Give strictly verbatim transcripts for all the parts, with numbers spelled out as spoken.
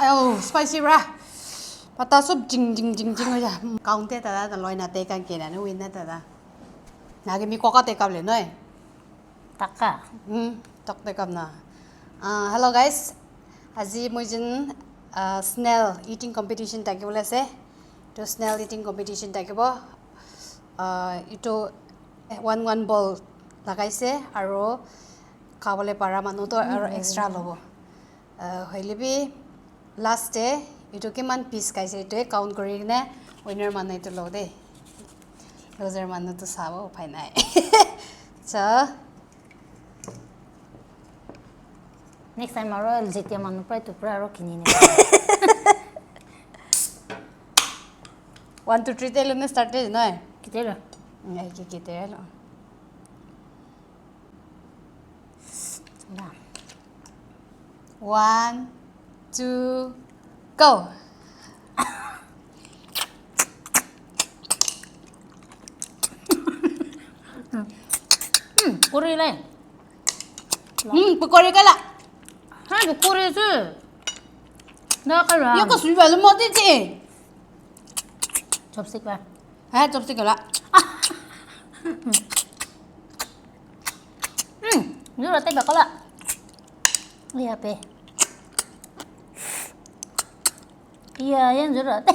Ayo, spicy bra. Pata sup jing, jing, jing, jing, oya. Kaung te tada, da loi na te kan ke na, ne win na tada. Na ge mi kwa ka te kap le noi. Taka. Hmm, tak te kap na. Ah, hello guys. Azi muijin, ah, snail eating competition ta ke bo le se. To snail eating competition ta ke bo. Ah, ito one one ball lagai se, aro ka bo le para manu to, aro extra lo bo. Ah, hoilibi last te, ito keman piece kai se, ito count kori ne, winner manu ito lo de. Loser manu to sa bo, pai nai. So, next time aro, L G T M anu prai tu prai aro kini ne. One, two, three te lu ne start te noi. Kite lo. Ngai ki, kite lo. Da. One, two, go. Hmm, kori le. Hmm, pekori ka la. Ha, pekori su. Da ka ra. Yo ko sui ba lu mo ti ti. Chopstick ba. Ha, chopstick ka la. Hmm, ni ra te ba ka la. Iya pe. Iya, yan zura te.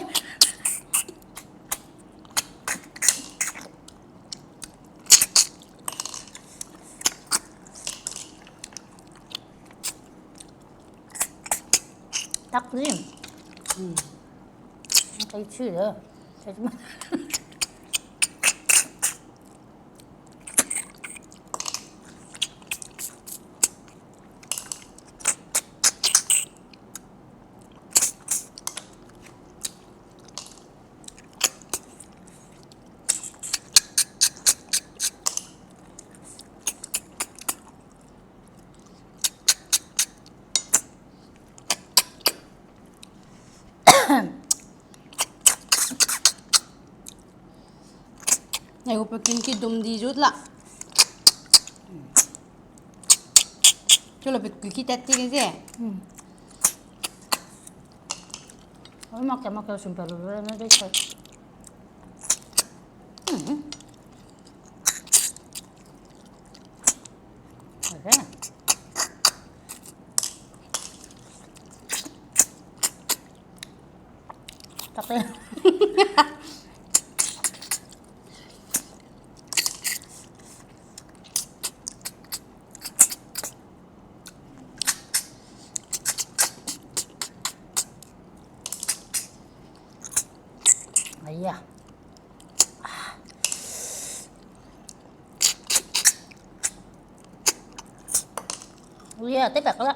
Tak zi. Hmm. Kai chu de. Ai, gu pekin ki dum di zut la. Chu la pet kui ki tat ti ge ze. Hmm. Oi, mak ke, mak ke, sum pe lu lu na de sai. Hmm. Okay. Tak te. Aya. Aya, te pak la.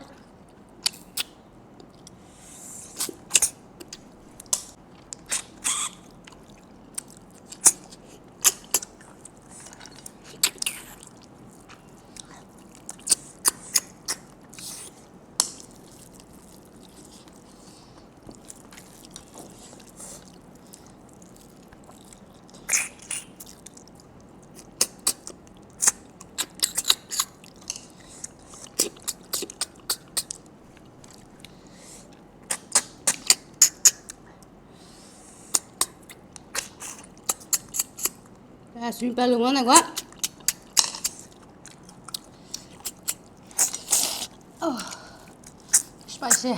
Ah, sui pa lung na gua. Oh, spicy.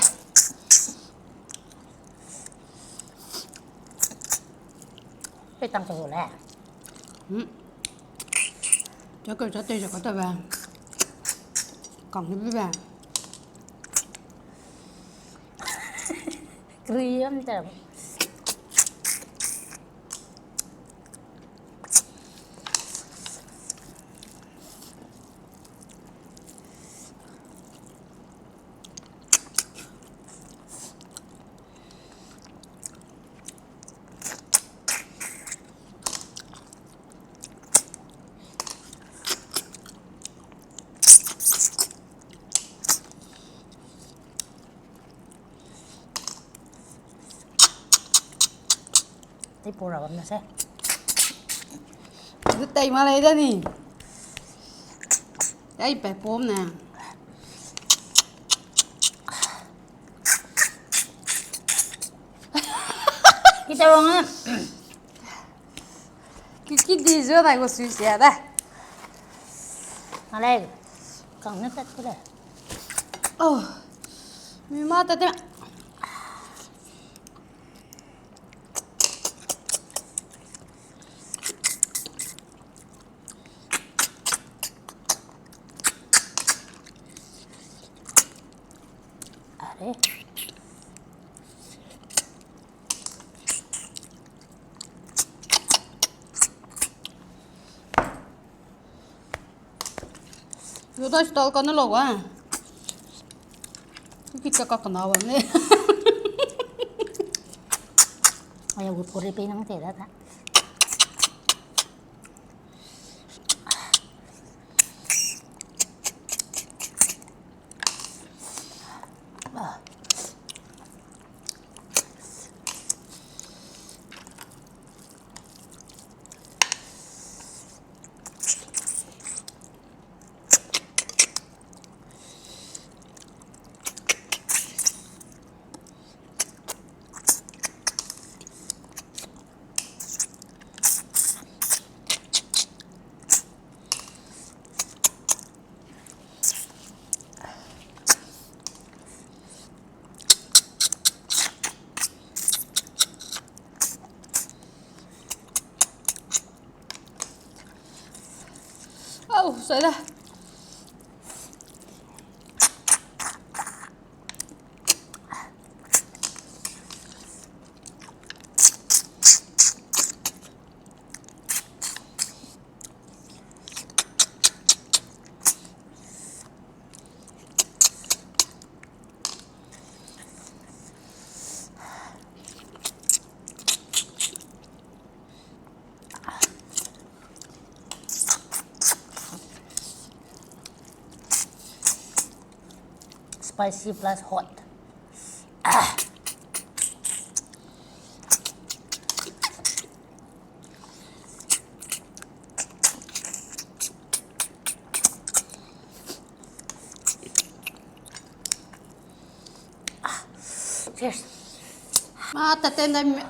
Pe tang ke le. Hmm. Cha ke cha te cha ka ta ba. Kang ni ba. Kriam ta. Tei pau ra bam na se. Gu tei ma lei da ni. Ai, pe pom ne. Ki ta wang a. Ki ki di zua dai gu sui sia da. Alai, kang ne tat ku le. Oh, mi ma tat te. Are. Yo da style ka ne lau ga. Ki ta ka kena wa ne. Aya gu pore pe nang te da ta. Au, sai da. Spicy plus hot. Cheers. Ma, tat te ndai me.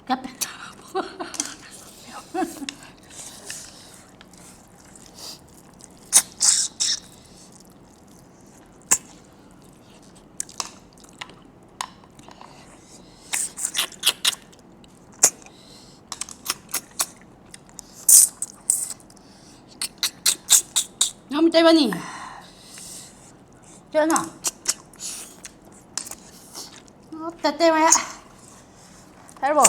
Kap. Ngam te bani. Te na. Ngam te te ma. Herbo.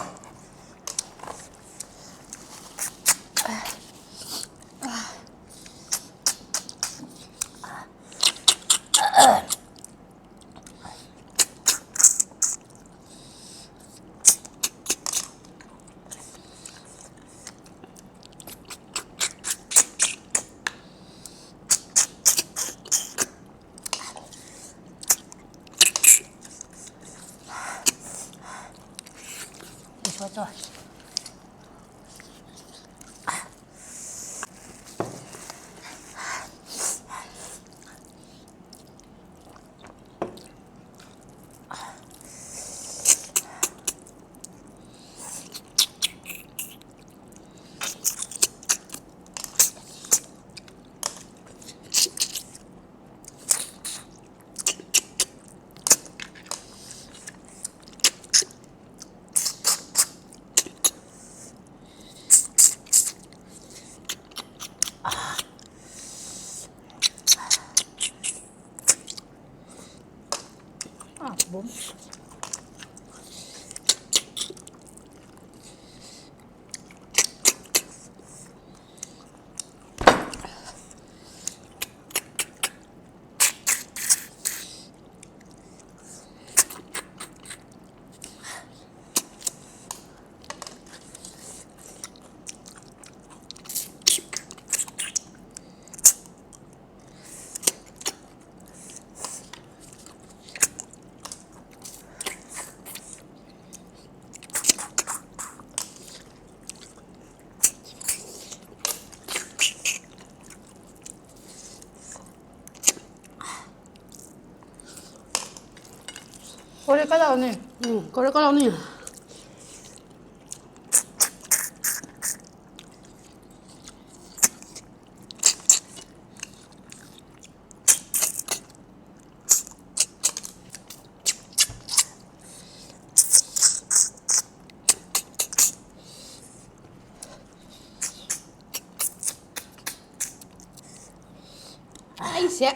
Kore ka lau ni. Hmm, kore ka lau ni. Ai, sia.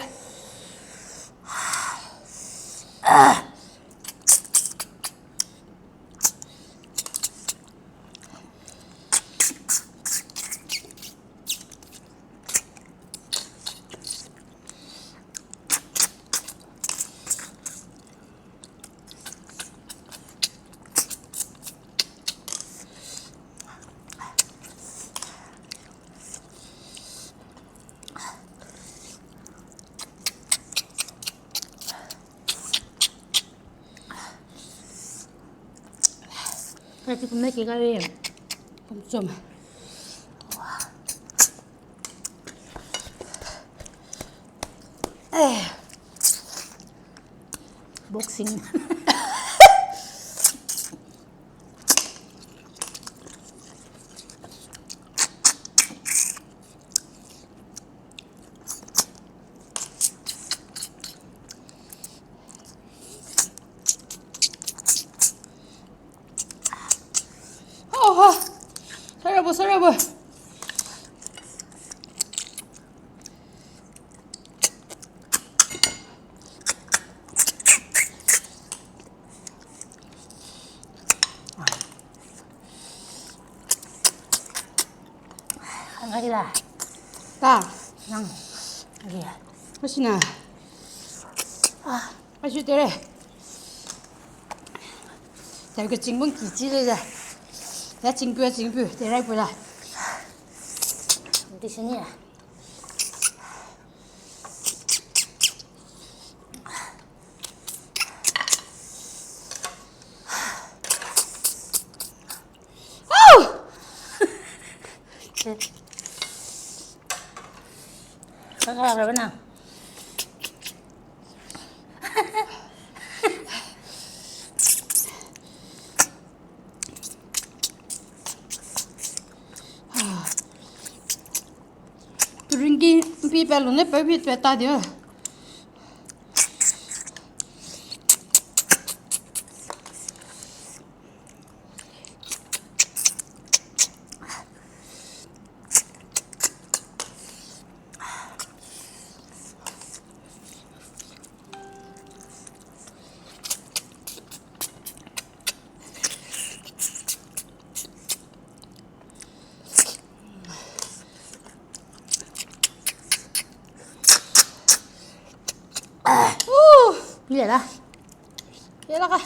Kasi kumna ki kari. Kum sum. Eh. Boxing. Oho. Sarabo, sarabo. Ngai la. Ta. Nang. Ngai la. Masina. Ah. Asu tere. Tau ke chingbung ki chi le ze. Ya chingpu, ya chingpu, te rai pu la. Di sini ya. Au! Kakak rabe na. Turingki mpi pa lu ne pau bit pa ta dio. Uh, pi le da. Pi le ka.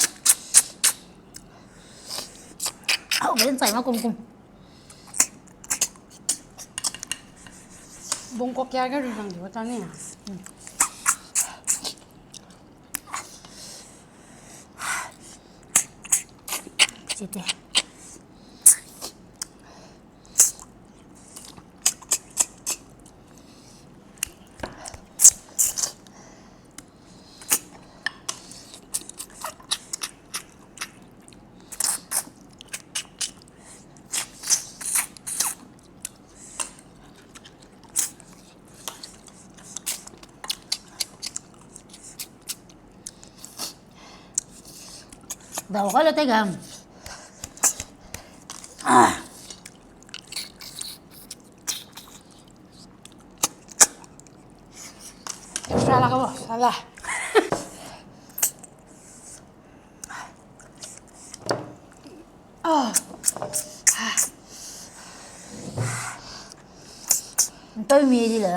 Au, ben sai ma kum kum. Bongkok kia ga ru rang di wa ta ni. Chite. Dau ka le te gam. Ah. Sala ka bo, sala. Ah. Ntau mi di le.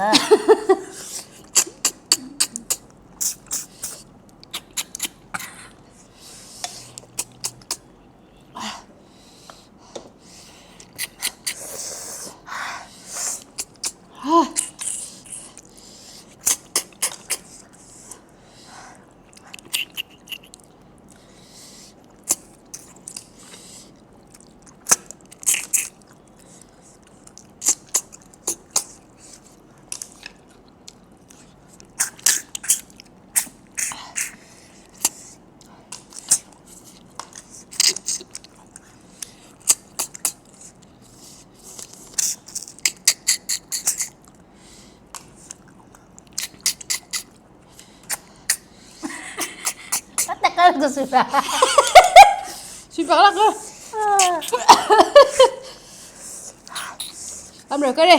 Sui pa la ko. Am re kare.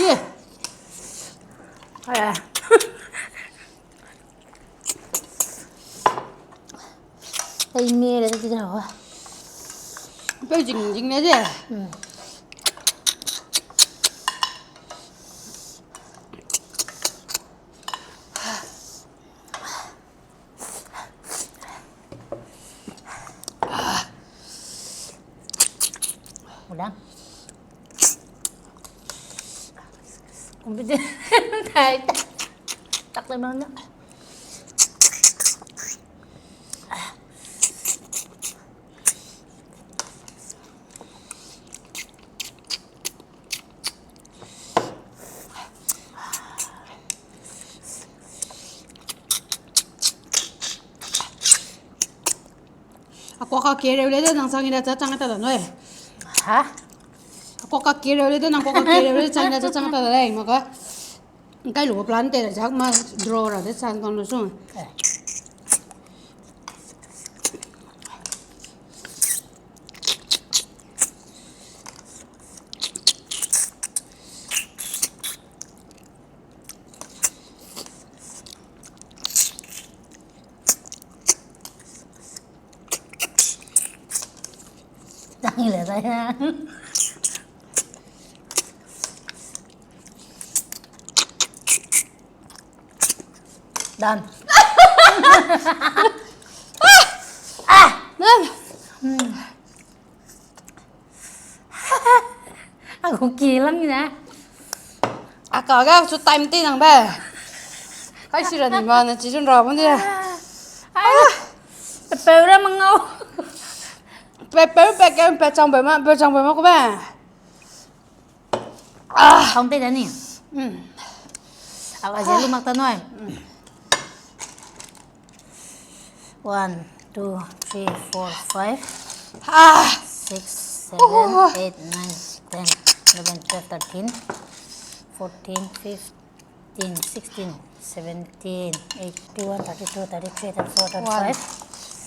Ye. Aya. Ai, ne le, de, de, wa. Pe jing, jing ne de. Hmm. Ulang. Kumbidi. Tai, tai. Tak le mang na. A kua ka kereu le de nang chang ina cha chang ta da noi. Ha? A kua ka kereu le de nang kua ka kereu le chang ina cha chang ta da lei, ma ka. Kai lu plan te da jak ma draw ra de chang kan lu sung. Eh. Dang le da ya. Done. Ah! Done. Hmm. A gu ki lam ni na. A ka ga chu time te nang be. Kai si ra ni ma na chi jun ra bun de. Ai. Pe pe ra mangau. Pe pe pe ke pe chang be ma, pe chang be ma ko be. Ah. Kang te da ni. Hmm. A ga je lu mak ta noi. Hmm. One, two, three, four, five, ah, six, seven, oh, eight, nine, ten, eleven, twelve, thirteen, fourteen, fifteen, sixteen, seventeen, eighteen, thirty-two, thirty-three, thirty-four, thirty-five,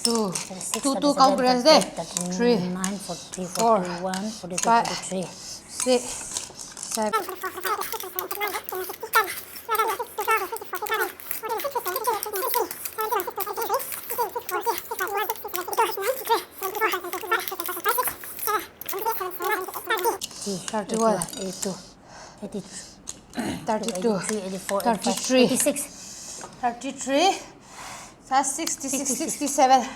two, thirty-six, two, two, thirty-seven, count rest de. Thirty-eight, thirty-nine, forty, four, forty-one, forty-two, five, forty-three, six, seven. Thirty-one, eighty-two, eighty-three, eighty-four, eighty-five, thirty-three, eighty-six, thirty-three, sixty-six, sixty-seven.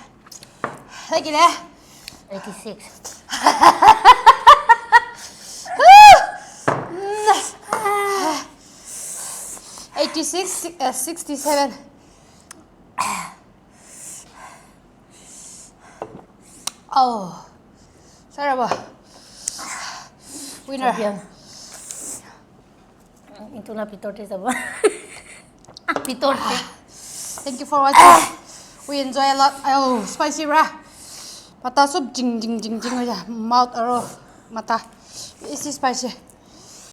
Lagi le? Eighty-six. Eighty-six, uh, sixty-seven. Oh. Saraba. Winner. Champion. Itu na pitor te sabo. Pitor te. Thank you for watching. We enjoy a lot. Oh, spicy bra. Mata sub jing jing jing jing ya. Mouth aro mata. It's spicy.